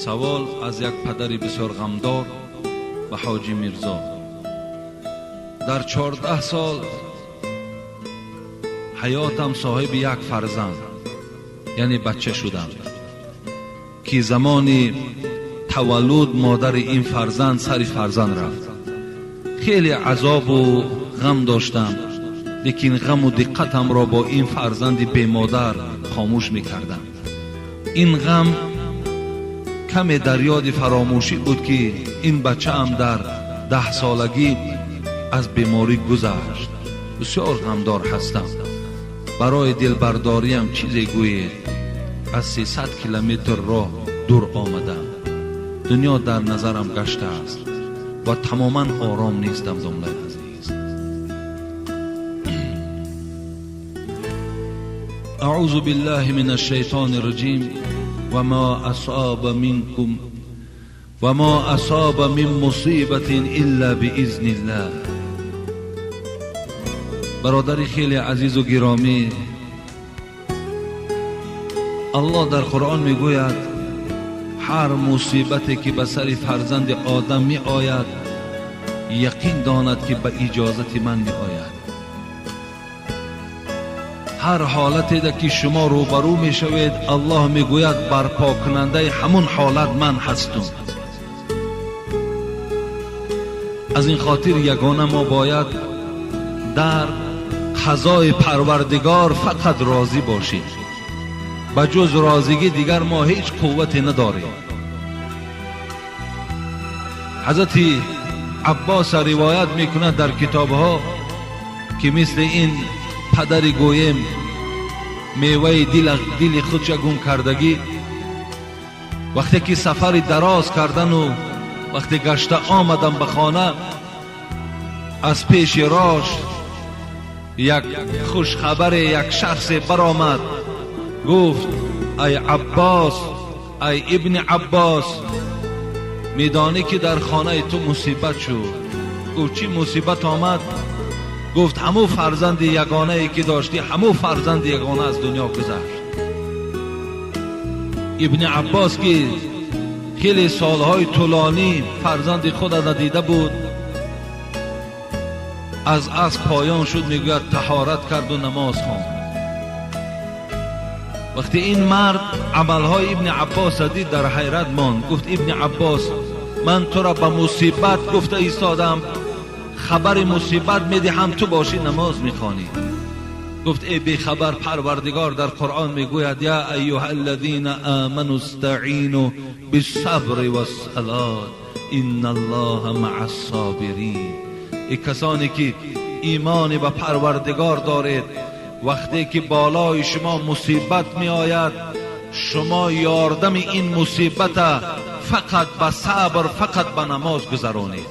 Савол аз як падари бисёр ғамдор ба Ҳоҷӣ Мирзо. Дар 14 сол ҳаётам соҳиби як фарзанд, яъне бача шудам, ки замони таваллуд модари ин фарзанд сари фарзанд рафт. Хеле азобу ғам доштам, лекин ғаму диққатамро бо ин фарзанди бемодар хомӯш мекардам. Ин ғам каме дар ёди фаромӯшӣ буд, ки ин бачаам дар 10 солагӣ аз беморӣ гузашт. Бисёр ғамдор ҳастам. Барои дилбардориам чизе гӯед. Аз 300 километр роҳ дур омадам. Дунё дар назарам гаштааст ва тамоман ором нестам, домлаи азиз. Аъузу биллаҳи минаш шайтони раҷим. Ва ма асаба минкум ва ма асаба мин мусибатин илла биизниллаҳ. Бародари хеле азизу гиромӣ, Аллоҳ дар Қуръон мегӯяд ҳар мусибате ки ба сари фарзанди одам меояд, яқин донад ки ба иҷозати ман меояд. Ҳар ҳолате ки шумо рӯбарӯ мешавед, Аллоҳ мегӯяд барпокунандаи ҳамун ҳолат ман ҳастум. Аз ин хотир ягона мо бояд дар қазои Парвардигор фақат розӣ бошем. Ба ҷуз розигӣ дигар мо ҳеҷ қуввате надорем. Ҳазрати Аббос ривоят мекунад дар китобҳо ки мисли ин падари гӯем меваи дили худша гум кардагӣ, вақте ки сафари дароз кардану вақте гашта омадам ба хона, аз пеши рош як хушхабаре, як шахсе баромад, гуфт: ай Аббос, ай ибни Аббос, медонӣ ки дар хонаи ту мусибат шуд? Гуфт: чӣ мусибат омад? Гуфт: ҳамун фарзанди ягонае ки доштӣ, ҳамун фарзанди ягона аз дунё гузашт. Ибни Аббос ки хеле солҳои тӯлонӣ фарзанди худро надида буд, аз асп поён шуд, мегӯяд таҳорат карду намоз хонд. Вақте ин мард амалҳои ибни Аббосро дид, дар ҳайрат монд. Гуфт: ибни Аббос, ман туро ба мусибат гуфта истодам, хабари мусибат медиҳам, ту бошӣ намоз мехонӣ. Гуфт: эй бехабар, Парвардигор дар Қуръон мегӯяд: я айюҳа аллазина аману истаъину биссабри вассалот инналлоҳа маъас собирин. Эй касоне ки имоне ба Парвардигор доред, вақте ки болои шумо мусибат меояд, шумо ёрдами ин мусибата фақат ба сабр, фақат ба намоз гузаронед.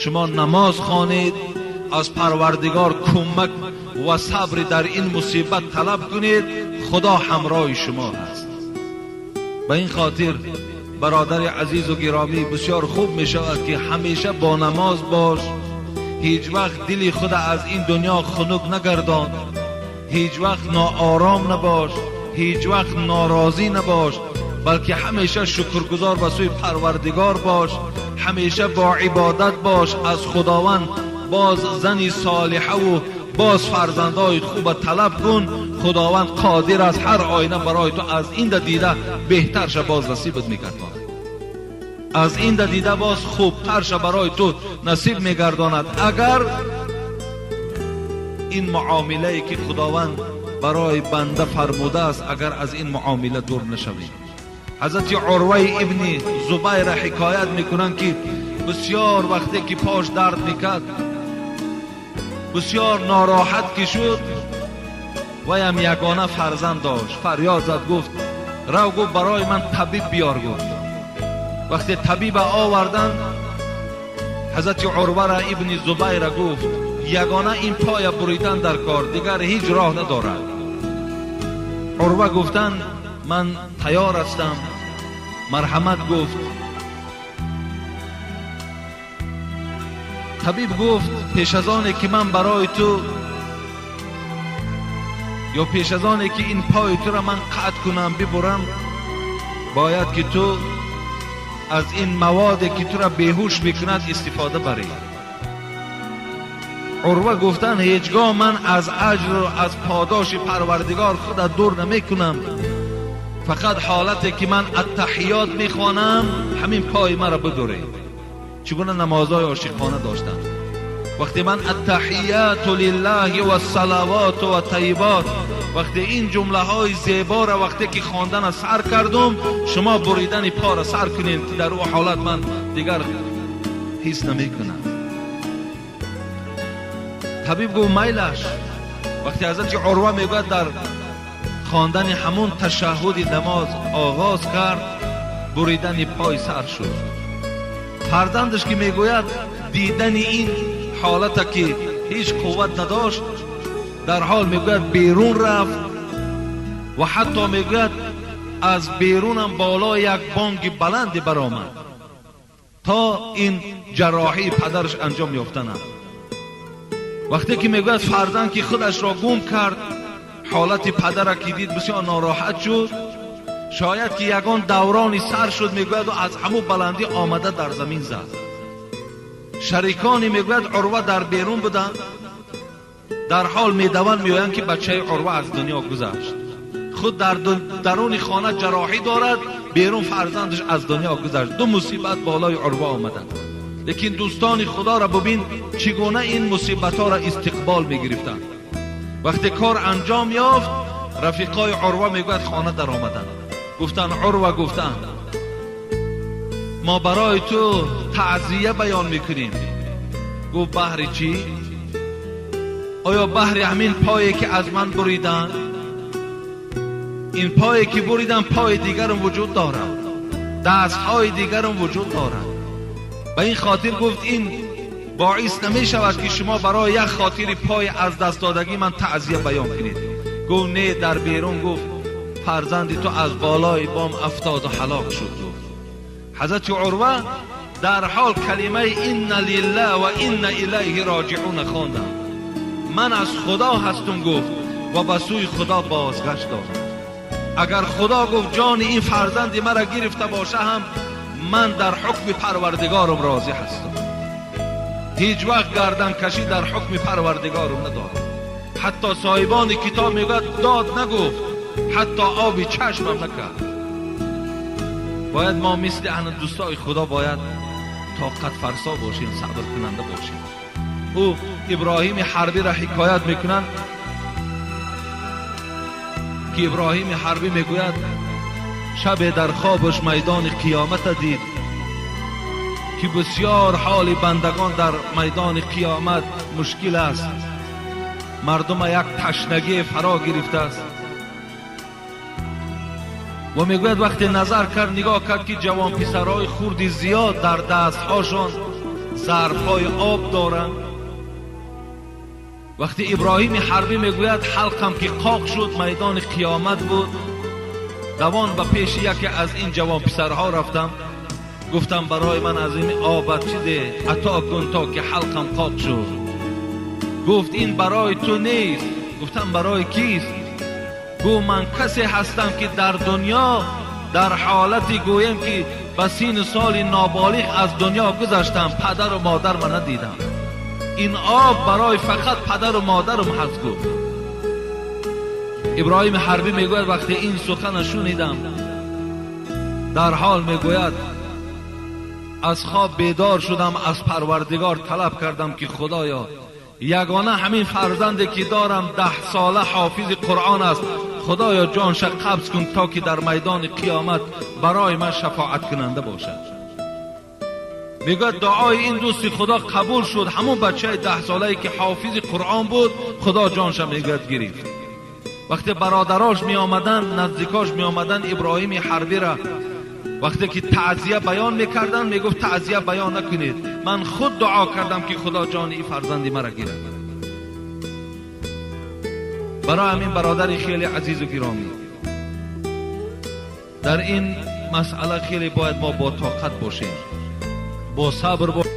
Шумо намоз хонед, аз Парвардигор кӯмак ва сабр дар ин мусибат талаб кунед, Худо ҳамроҳи шумо ҳаст. Ба ин хотир бародари азизу гиромӣ, бисёр хуб мешавад ки ҳамеша бо намоз бош, ҳеҷ вақт дили худ аз ин дунё хунук нагардон, ҳеҷ вақт ноором набош, ҳеҷ вақт норозӣ набош, балки ҳамеша шукргузор ба сӯи Парвардигор бош, ҳамеша бо ибодат бош, аз Худованд боз зани солиҳаву боз фарзандҳои хуба талаб кун. Худованд қодир аст ҳар оина барои ту аз ин дида беҳтарша боз насибат мегардонад, аз ин дида боз хубтарша барои ту насиб мегардонад. Агар ин муомилае ки Худованд барои банда фармудааст, агар аз ин муомила дур нашавем. Ҳазрати Урваи ибни Зубайра ҳикоят мекунанд ки бисёр вақте ки пош дард мекард, бисёр нороҳат ки шуд, ваям ягона фарзанд дошт, фарёд зад, гуфт: рав, гуфт, барои ман табиб биёр. Гуфт вақте табиба оварданд, ҳазрати Урвара ибни Зубайра гуфт: ягона ин поя буридан дар кор, дигар ҳеҷ роҳ надорад. Урва гуфтанд: ман тайёр ҳастам, марҳамат. Гуфт табиб, гуфт: пеш аз оне ки ман барои ту ё пеш аз оне ки ин пои туро ман қатъ кунам, бибурам, бояд ки ту аз ин маводе ки тура беҳуш мекунад истифода барӣ. Урва гуфтан ҳеҷгоҳ ман аз аҷр ва аз подоши Парвардигор худа дур намекунам, фақат ҳолате ки ман аттаҳиёт мехонам ҳамин пои маро бидуред. Чӣ гуна намозҳои ошиқона доштанд. Вақте ман аттаҳияту лиллаҳи вассалавоту ва тайибот, вақте ин ҷумлаҳои зеборо вақте ки хондана сар кардум, шумо буридани поро сар кунед, ки дар ӯ ҳолат ман дигар ҳис намекунам. Табиб гуфт майлаш. Вақте ҳазрати Урва мегӯяд дар хондани ҳамун ташаҳҳуди намоз оғоз кард, буридани пой сар шуд. Фарзандаш ки мегӯяд дидани ин ҳолата ки ҳеҷ қувват надошт, дар ҳол мегӯяд берун рафт ва ҳатто мегӯяд аз берунам боло як бонги баланде баромад то ин ҷарроҳии падараш анҷом ёфтанам. Вақте ки мегӯяд фарзанд ки худашро гум кард, ҳолати падара ки дид бисёр нороҳат шуд. Шояд ки ягон даврони сар шуд, мегӯяд аз ҳамун баландӣ омада дар замин зад. Шарикони мегӯяд Урва дар берун буданд, дар ҳол медаванд меоянд ки бачаи Урва аз дунё гузашт. Худ дар даруни хона ҷарроҳӣ дорад, берун фарзандаш аз дунё гузашт. Ду мусибат болои Урва омаданд. Лекин дӯстони Худоро бибин чӣ гуна ин мусибатҳоро истиқбол мегирифтанд. Вақте кор анҷом ёфт, рафиқои Урва мегӯяд хона даромаданд. Гуфтанд Урва, гуфтанд мо барои ту таъзия баён мекунем. Гуфт баҳри чӣ? Оё баҳри ҳамин пое ки аз ман буриданд? Ин пое ки буридам пои дигарам вуҷуд дорад, дастҳои дигарам вуҷуд дорад. Ба ин хотир гуфт ин боис намешавад ки шумо барои як хотири пой аз даст додагӣ ман таъзия баён кунед. Гуфт не, дар берун гуфт фарзанди ту аз болои бом афтод ва ҳалок шуд. Гуфт ҳазрати Урва дар ҳол калимаи инна лиллаҳ ва инна илайҳи роҷиъун хонданд. Ман аз Худо ҳастум, гуфт, ва ба сӯи Худо бозгашт дорам. Агар Худо гуфт ҷони ин фарзанди маро гирифта боша ҳам ман дар ҳукми Парвардигорам розӣ ҳастам. Ҳеҷ вақт гарданкашӣ дар ҳукми Парвардигорам надорам. Ҳатто соҳибони китоб мегӯяд дод нагуфт, ҳатто оби чашмам накард. Бояд мо мисли аҳли дӯстои Худо бояд тоқат фарсо бошем, сабр кунанда бошем. Ӯ Иброҳими Ҳарбиро ҳикоят мекунанд ки Иброҳими Ҳарбӣ мегӯяд шабе дар хобаш майдони қиёмата дид ки бисёр ҳоли бандагон дар майдони қиёмат мушкил аст. Мардума як ташнагӣ фаро гирифтааст. Ва мегӯяд вақте назар кард, нигоҳ кард ки ҷавонписарҳои хурди зиёд дар дастҳошон зарфҳои об доранд. Вақте Иброҳими Ҳарбӣ мегӯяд ҳалқам ки қоқ шуд, майдони қиёмат буд. Давон ба пеши яке аз ин ҷавонписарҳо рафтам, гуфтам барои ман аз ин обат чизе ато кун то ки ҳалқам қоқ шуд. Гуфт ин барои ту нест. Гуфтам барои кист? Гуфт ман касе ҳастам ки дар дунё дар ҳолате гӯем ки ба сину соли ноболиғ аз дунё гузаштам, падару модарма надидам. Ин об барои фақат падару модарам ҳаст. Гуфт Иброҳими Ҳарбӣ мегӯяд вақте ин сухана шунидам, дар ҳол мегӯяд аз хоб бедор шудам, аз Парвардигор талаб кардам ки Худоё, ягона ҳамин фарзанде ки дорам 10 сола ҳофизи Қуръон аст, Худоё ҷонша қабз кун то ки дар майдони қиёмат барои ман шафоат кунанда бошад. Мегӯяд дуои ин дӯсти Худо қабул шуд. Ҳамон бачаи 10 солае ки ҳофизи Қуръон буд, Худо ҷонша мегӯяд гирифт. Вақте бародарош меомаданд, наздикош меомаданд, Иброҳими Ҳарбиро вақте ки таъзия баён мекарданд, мегуфт таъзия баён накунед, ман худ дуо кардам ки Худо ҷони ин фарзанди маро гирад. Барои ҳамин бародари хеле азизу гиромӣ, дар ин масъала хеле бояд мо бо тоқат бошем, бо сабр бошем.